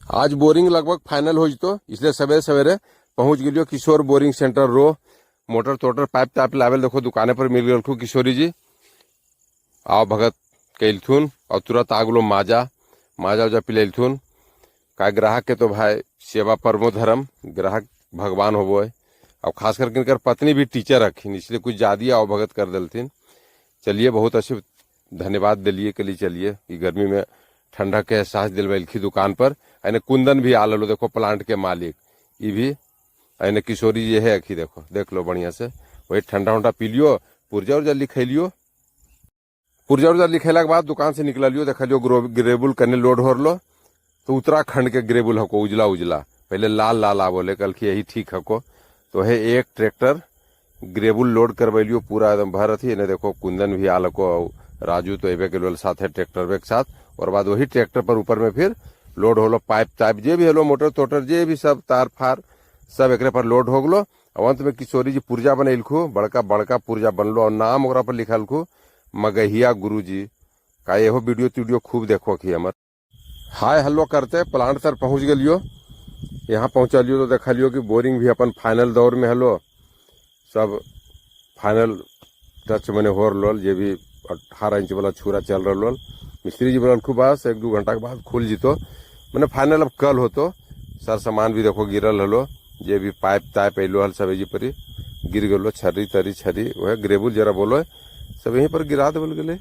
आज बोरिंग लगभग फाइनल हो जतो, इसलिए सवेरे सवेरे पहुंच गेलियो किशोर बोरिंग सेंटर रो। मोटर तोटर पाइप ताइप लावेल देखो दुकाने पर मिल गल किशोरी जी। आओ भगत कैलथुन और तुरंत आ गलो माजा माजा उजा पिलेलथुन। का ग्राहक के तो भाई सेवा परमो धर्म, ग्राहक भगवान होबो है। और खास करके इनकर पत्नी भी टीचर रखिन, इसलिए कुछ ज्यादा आओ भगत कर दिलथिन। चलिए बहुत अच्छे धन्यवाद दिलिए के लिए। चलिए ई गर्मी में ठंडा के एहसास दिलवेलखी दुकान पर। एने कुंदन भी आल हलो देखो, प्लांट के मालिक ई भी। एने किशोरी जी है अखी, देखो देख लो बढ़िया से। वही ठंडा उंडा पी लियो, पुर्जा उर्जा लिखेलियो। पुर्जा उर्जा लिखेला के बाद दुकान से निकलियो, देखलियो ग्रेबुल कने लोड हो रलो। तो उत्तराखंड के ग्रेबुल हको, उजला उजला, पहले लाल लाल आवोले, कल की यही ठीक हको। तो है एक ट्रैक्टर ग्रेबुल लोड करवेलियो पूरा एकदम भर थी। एने देखो कुंदन भी आल को, राजू तो एबे के लोल साथ है ट्रैक्टर के साथ। और बाद वही ट्रैक्टर पर ऊपर में फिर लोड होलो पाइप ताइप जे भी होलो, मोटर तोटर जे भी सब तार फार सब एकरे पर लोड हो गलो। और अंत में किशोरी जी पुर्जा बनैलखू, बड़का बड़का पुर्जा बनलो और नाम ओकरा पर लिखलखू मगहिया गुरुजी। का एहो वीडियो तीडियो खूब देखो की हमर। हाय हल्लो करते प्लांट तर पहुंच गेलियो। यहाँ पहुंचलियो तो देखलियो कि बोरिंग भी अपन फाइनल दौर में हलो, सब फाइनल टच मने हो रहा, जे भी 18 इंच वाला छुरा चल रहा। मिस्त्री जी बोलल खूब बस 1-2 घंटा के बाद खुल जितो, मैंने फाइनल अब कल होतो। सर सामान भी देखो गिरल हलो, जे भी पाइप ताइप अलो हल सब एजी पर गिर गलो, छर्री तरी छरी वह ग्रेबुल जरा बोलो सब यहीं पर गिरा देवल गेले।